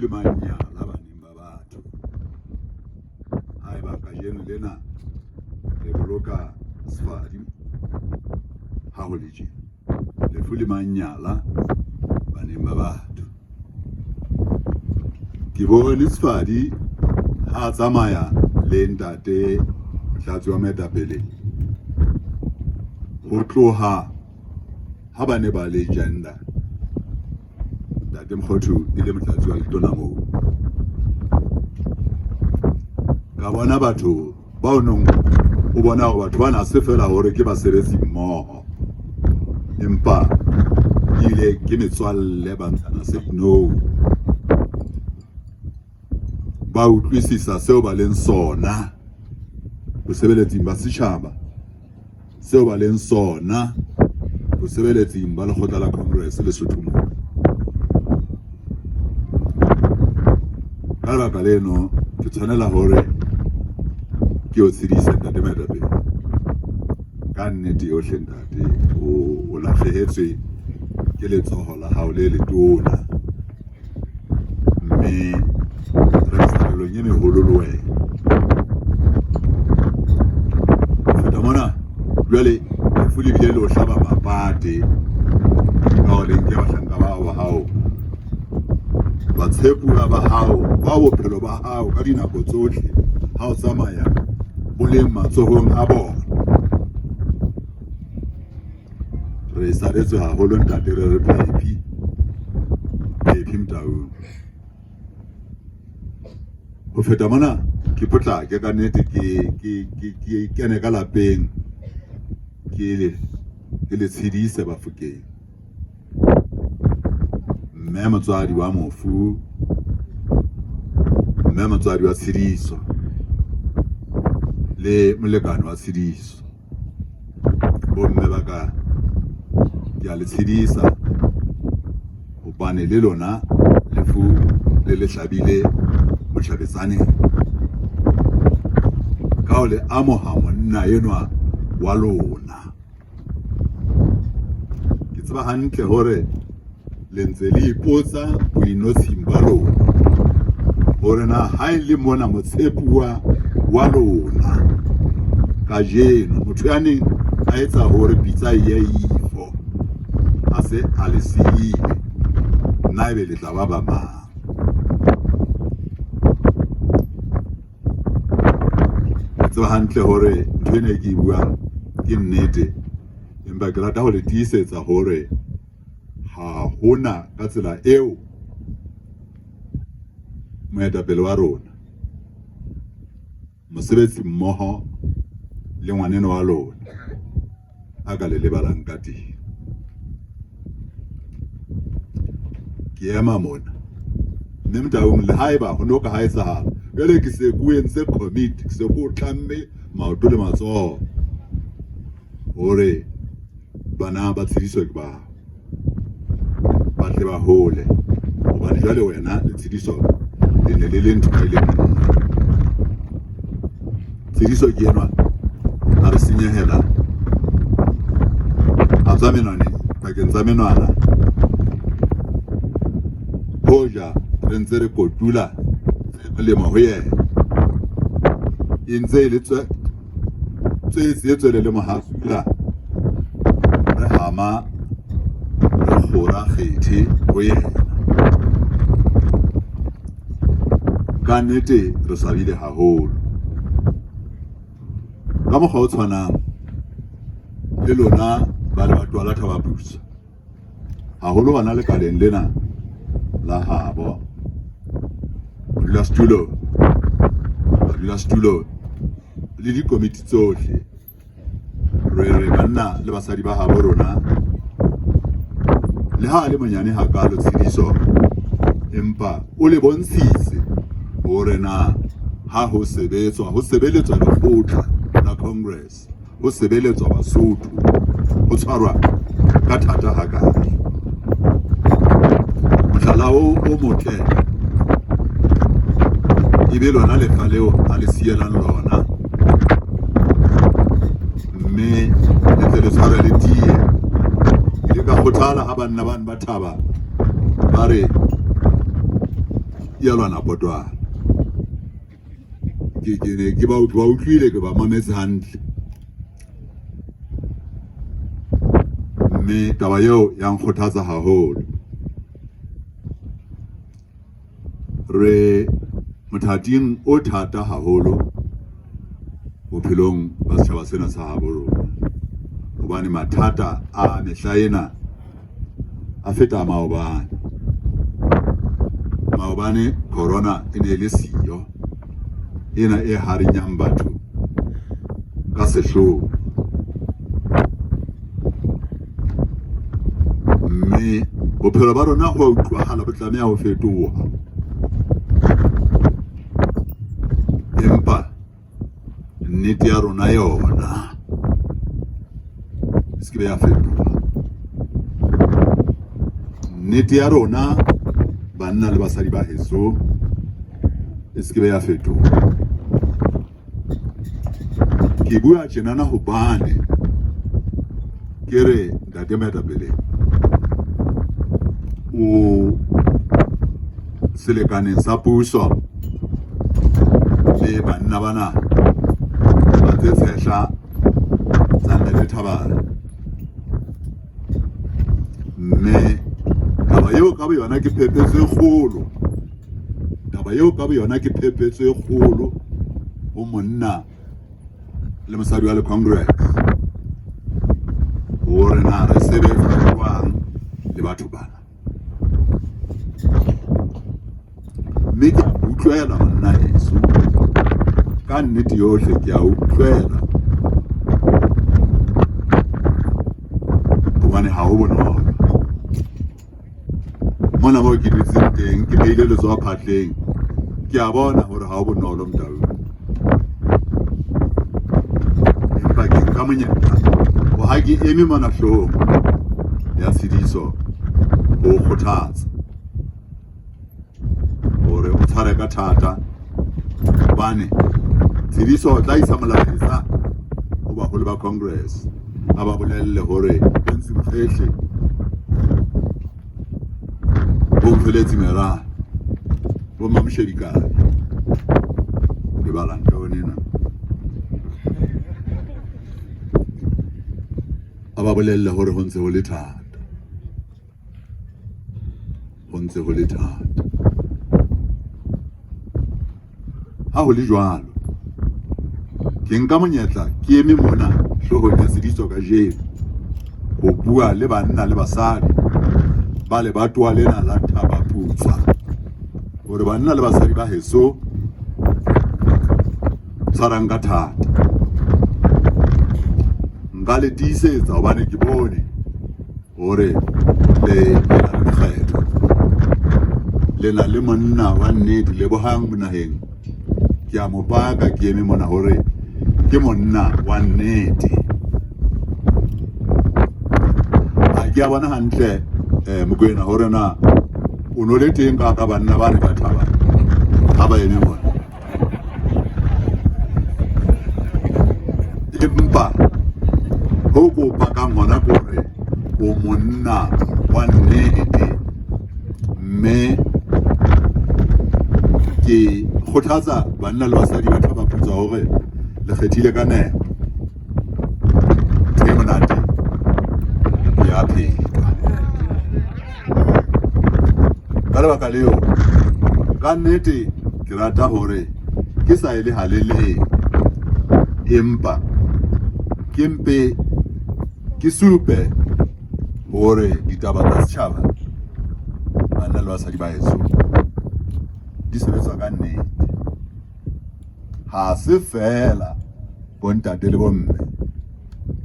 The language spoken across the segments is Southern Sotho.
Le manyala baneng ba batho. Haeba kajeno lena re boloka sefadi ha ho le tjena, lefu le manyala baneng ba batho. Ke bone sefadi ha a tsamaya le ntate Motlatsi wa moetapele ho tloha ha ba ne ba le gender. Ntate Mokgothu e le motlatsi wa letona moo. Ka bona batho ba o nong o bona hore batho bana se fela hore ke basebetsi mmoho, empa ebile ke metswalle ba ntshana se no ba utlwisisa seo ba leng sona bosebeletsing ba setjhaba, seo ba leng sona bosebeletsing ba lekgotla la Congress Lesotho moo. Ka lebaka leno ke tshwanela hore ke o tshedise ntate moetapele. Ka nnete yohle ntate, o lahlehetswe ke letsoho la hao le letona, mme re mesarelong e meholo le wena. Ho feta mona jwale lefu le bile le o hlaba mapate ka hore le nke bahlanka bao ba hao, batshepuwa ba hao, ba bophelo ba hao ka dinako tsohle ha o tsamaya bo leng matsohong a bona. Re saretswe haholo ntate, re re phephi phephi Motaung. Ho feta mona ke potlake ka nnete, ke kene ka lapeng, ke le tshedise Bafokeng. Mme motswadi wa mofu, mme motswadi wa Tshediso le molekane wa Tshediso, bomme ba ka, ke a le tshedisa hobane le lona lefu le le hlabile motjhabetsaneng ka ho le amoha monna enwa wa lona. Ke tseba hantle hore le ntse le ipotsa boinotshing ba lona hore na ha e le mona motshepuwa wa lona kajeno, motho ya neng a etsa hore pitsa e ye ifo a se a le siile, nna ebe le tla ba ba mang? Ke tseba hantle hore ntho ena e ke e buang ke nnete, empa ke rata ho le tiisetsa hore ha hona ka tsela eo moetapele wa rona, mosebetsi mmoho le ngwaneno wa lona a ka le lebalang ka teng. Ke ema mona mme Motaung, le haeba ho no ka ha etsahala jwale ke se ko entse commit, ke se ko tlamme maoto le matsoho hore bana ba tshediswe ke ba ba tle ba hole, hobane jwale wena le Tshediso le ne le le ntho e le nngwe. Tshediso ke enwa a re senyehela, a tswa menwaneng pakeng tsa menwana, hoja re ntse re kotula molemo ho yena, e ntse e le tswetse e tswele le mohasula, re hama re kgora kgethe ho yena. Ka nnete re swabile haholo. Ka mokgwa o tshwanang le lona ba lebatowa la Thabaputswa, haholo hona lekaleng lena la habo modulasetulo, badulasetulo le dikomiti tsohle, re re banna le basadi ba habo rona, le ha a le monyane hakalo Tshediso, empa o le bontshitse hore na ha ho sebetswa, ho sebeletswa lekgotla la Congress, ho sebeletswa Basotho, ho tshwarwa ka thata hakae. Mohlala o o motle e be lona lefa leo a le sielang lona, mme le tle le tshware le tiye. Ke ile ka kgothala ha banna bane ba thaba ba re ya lwana potwana. Ke ke ne ke ba utlwile ke ba mametse hantle. Mme taba eo ya nkgothatsa haholo. Re mothating o thata haholo bophelong ba setjhaba sena sa habo rona, hobane mathata a mehla ena a feta maobane. Maobane corona e ne e le siyo, ena e harinyang batho ka sehloho, mme bophelo ba rona ho a utlwahala bo tlameha ho fetoha. Empa nnete ya rona yona e se ke be ya fetoha. Nnete ya rona banna le basadi ba heso e se ke be ya fetoha. Ke bua tjenana hobane ke re ntate moetapele o selekaneng sa puso le banna bana ba tse tshehla tsa ntate Thabane, mme taba eo ka boyona ke phephetso e kgolo. Taba eo ka boyona ke phephetso e kgolo ho monna le mosadi wa le Congress hore na re sebetsa jwang le batho bana. Mme ke a utlwela monna heso, ka nnete yohle ke a utlwela hobane ha ho bonolo. Mona moo ke dutseng teng ke beile letsoho phatleng, ke a bona hore ha ho bonolo motau, empa ke nka monyetla ho ha ke eme mona hloohong ya tshediso ho kgothatsa hore o tshware ka thata, hobane tshediso o tla isa molaetsa ho baholo ba Congress, a ba bolelle hore Bontsi Mokgehle, bo Mfeletsi Merane, bo Mamshedikane le ba Lantone ena, a ba bolelle hore ho ntse ho le thata, ho ntse ho le thata. Ha ho le jwalo, ke nka monyetla ke eme mona hloohong ya seditso kajeno ho bua le banna le basadi ba lebatowa lena la Thaba Putswa hore banna le basadi ba heso tshwarang ka thata. Nka le tiisetsa hobane ke bone hore le na le mokgetho, le na le monna wa nnete Lebohang Monaheng. Ke a mo paka ke eme mona hore ke monna wa nnete. Ha ke a bona hantle Mokoena hore na o no le teng ka hara banna ba ne ba thaba ha ba eme mona, empa ho ko pakang hona ke hore o monna wa nnete, mme ke kgothatsa banna le basadi ba Thaba Putswa hore le kgethile ka nepo. Ntho e monate ya phetwa. Ka lebaka leo, ka nnete ke rata hore ke sa e le haleleng, empa ke mpe ke supe hore ditaba tsa setjhaba banna le basadi ba heso di sebetswa ka nnete. Ha se feela bontate le bomme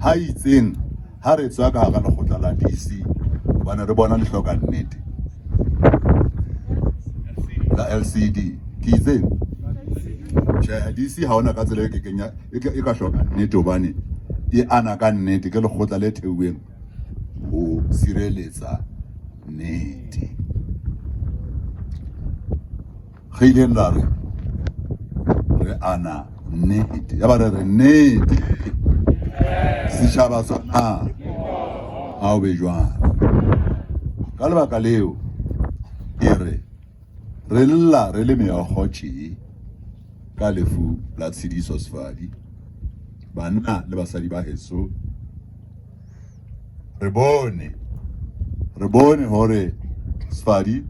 ha itseng ha re tswa ka hara lekgotla la DC hobane re bona le hloka nnete la LCD ke itseng tjhe DC ha ona ka tsela e kekeng ya e ka hloka nnete hobane e ana ka nnete ke lekgotla le theuweng ho sireletsa nnete. Re ileng ra re re ana nnete, ya ba re re nnete setjhaba sona ha o be jwang. Ka lebaka leo ke re Re lla re le meokgo tjee ka lefu la Tshidiso Sefadi. Banna le basadi ba heso, re bone re bone hore Sefadi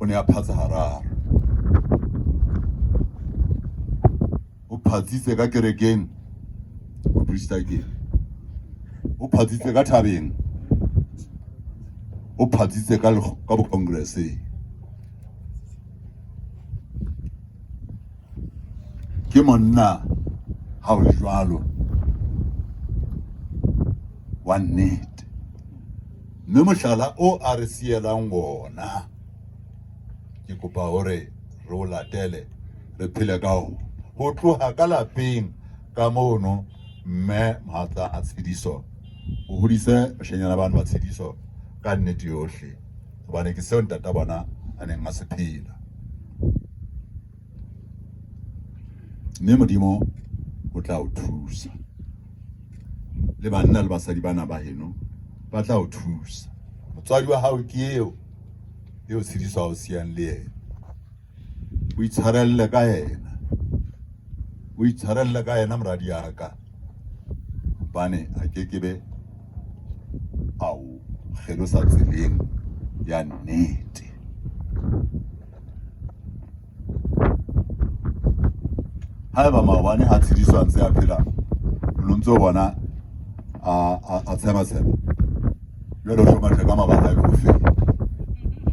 o ne a phatsa hararo. O phatsitse ka kerekeng, moprista ke. O phatsitse ka thabeng. O phatsitse ka ka bokongresseng. Ke monna ha o le jwalo wa nnete. Mme mohlala o a re sielang wona ke kopa hore re o latele re phele ka ona. Ho tloha ka lapeng ka mono mme mohatsa a Tshediso o hodise bashanyana bano ba Tshediso ka nnete yohle hobane ke seo ntata bona a neng a se phela. Mme Modimo o tla o thusa. Le banna le basadi bana ba heno ba tla o thusa. Motswadi wa hao ke eo eo Tshediso a o siyang le yena. O itshwarelle ka yena. O itshwarelle ka yena moradi ya ka. Hobane a ke ke be a o kgelosa tseleng ya nnete. Haeba maobane ha Tshediso a ntse a phela, o no ntso bona a tshema-tshema. Jwale o hlomathe ka mabaka le ho feta.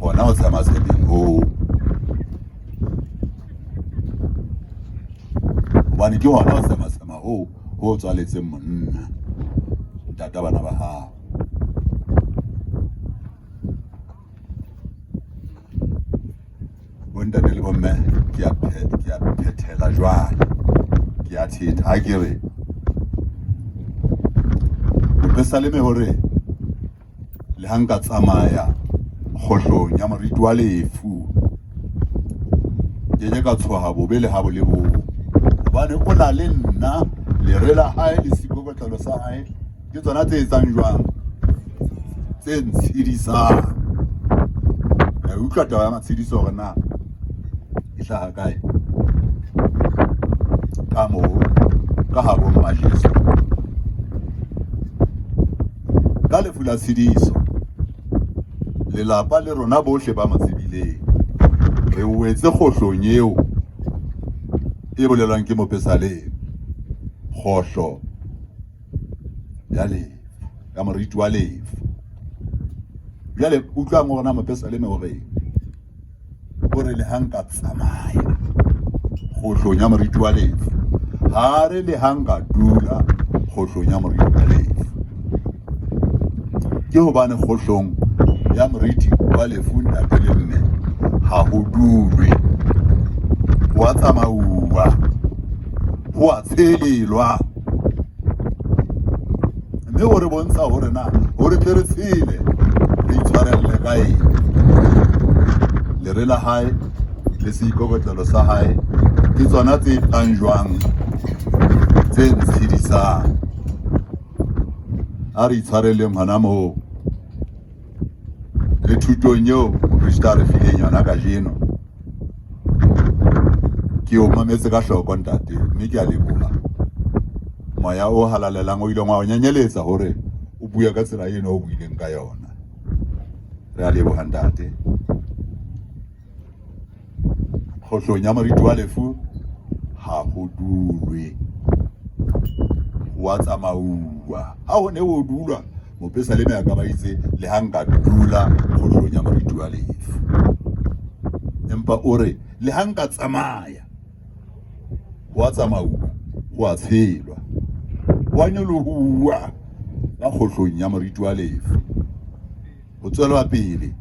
Hona ho tshema-tshemeng hoo. Hobane ke hona ho tshema-tshema hoo ho tswaletseng monna, ntata bana ba hao. Bontate le bomme ke a phethela jwale ke a thetha ha ke re mopesaleme hore le ha nka tsamaya kgohlong ya moriti wa lefu ke ke ka tshoha bobe le ha bo le bong hobane o na le nna lere la hae le seikokotlelo sa hae ke tsona tse etsang jwang tse ntshedisang ka utlwa taba ya matshediso hore na e hlaha kae ka moo ka habo mma Jesu ka lefu la tshediso lelapa le rona bohle ba mo tsebileng re wetse kgohlong eo e bolelwang ke mopesaleng kgohlo ya lefu ya moriti wa lefu jwale utlwang gona mopesaleme o reng o re le ha nka tsamaya kgohlong ya moriti wa lefu ha re le ha nka dula kgohlong ya moriti wa lefu ke hobane kgohlong ya moriti wa lefu ntate le mme ha ho dulwe wa tsamauwa ho a tshelelwa mme o re bontsha hore na hore tle re tshele re itshwarelle ka eng lere la hae le seikokotlelo sa hae ke tsona tse tlang jwang tse ntshedisang a re itshwareleng hona moo le thutong eo moprista a re fileng yona kajeno ke o mametse ka hloko ntate mme ke a leboha moya o halalelang o ileng wa o nyenyeletsa hore o bue ka tsela eno o buileng ka yona re a leboha ntate kgohlong ya moriti wa lefu ha ho dulwe wa tsamauwa ha ho ne ho dulwa mopesaleme a ka ba itse le ha nka dula kgohlong ya moriti wa lefu empa o re le ha nka tsamaya wa tsamauwa wa tshelwa wa nyolohuwa ka kgohlong ya moriti wa lefu ho tswelwa pele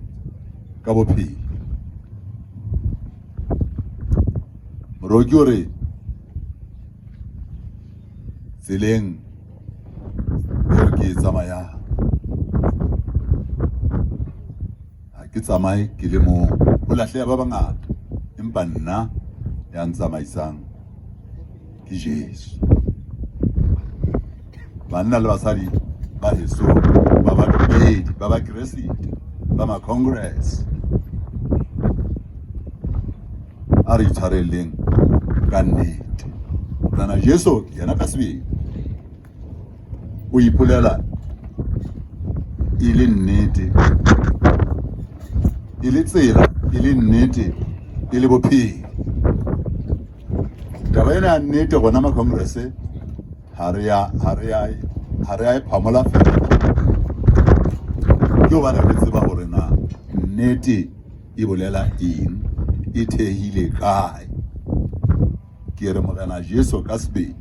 ka bophelo. Moroki o re tseleng eo ke e tsamayang ha ke tsamaye ke le mong ho lahleha ba bangata empa nna ya ntsamaisang ke Jesu. Banna le basadi ba heso ba badumedi ba Bakeresete ba ma-Congress. A re itshwareleng ka nnete. Morena Jesu yena ka sebele o ipolela e le nnete, e le tsela, e le nnete, e le bophelo. Taba ena ya nnete rona ma-congress ha re ya ha re ya ha re ya e phamola fela ke hobane re tseba hore na nnete e bolela eng, e thehile kae. Ke re Morena Jesu ka sebele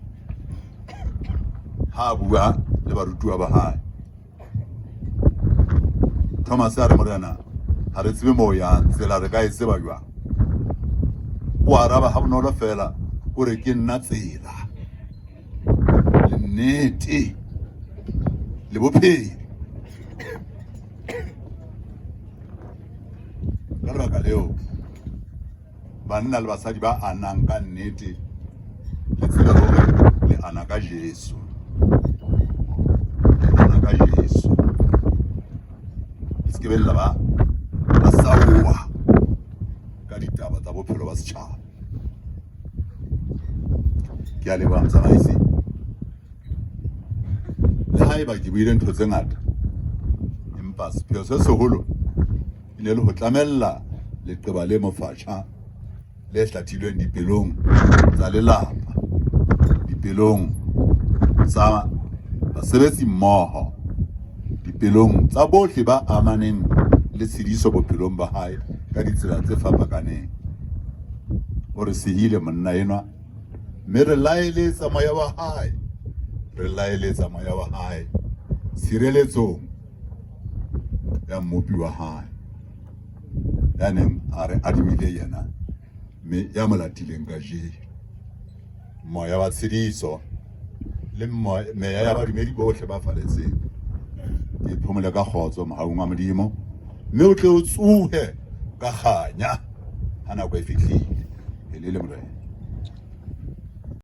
ha a bua le barutuwa ba hae, Thomas a re, Morena, ha re tsebe moo yang, tsela re ka e tseba jwang? O araba ha bonolo fela, o re ke nna tsela le nnete le bophelo. Ka lebaka leo banna le basadi ba anang ka nnete le tsebe hore le ana ka Jesu, le ana ka Jesu. Le se ke be la ba ba saoa ka ditaba tsa bophelo ba setjhaba. Ke a leboha motsamaisi. Le haeba ke buile ntho tse ngata, empa sepheo se seholo e ne le ho tlamella leqeba le mofatjha le hlathilweng dipelong tsa lelapa, dipelong tsa basebetsi mmoho, dipelong tsa bohle ba amaneng le tshediso bophelong ba hae ka ditsela tse fapakaneng. O re sehile monna enwa, mme re laeletsa moya wa hae, re laeletsa moya wa hae tshireletsong ya mmopi wa hae ya neng a re adimile yena mme ya mo latileng kajeno. Moya wa tshediso le meya ya badumedi bohle ba faletseng ke phomole ka kgotso mohaung wa Modimo, mme o tle o tsohe ka kganya ha nako e fihlile. E le le Morena.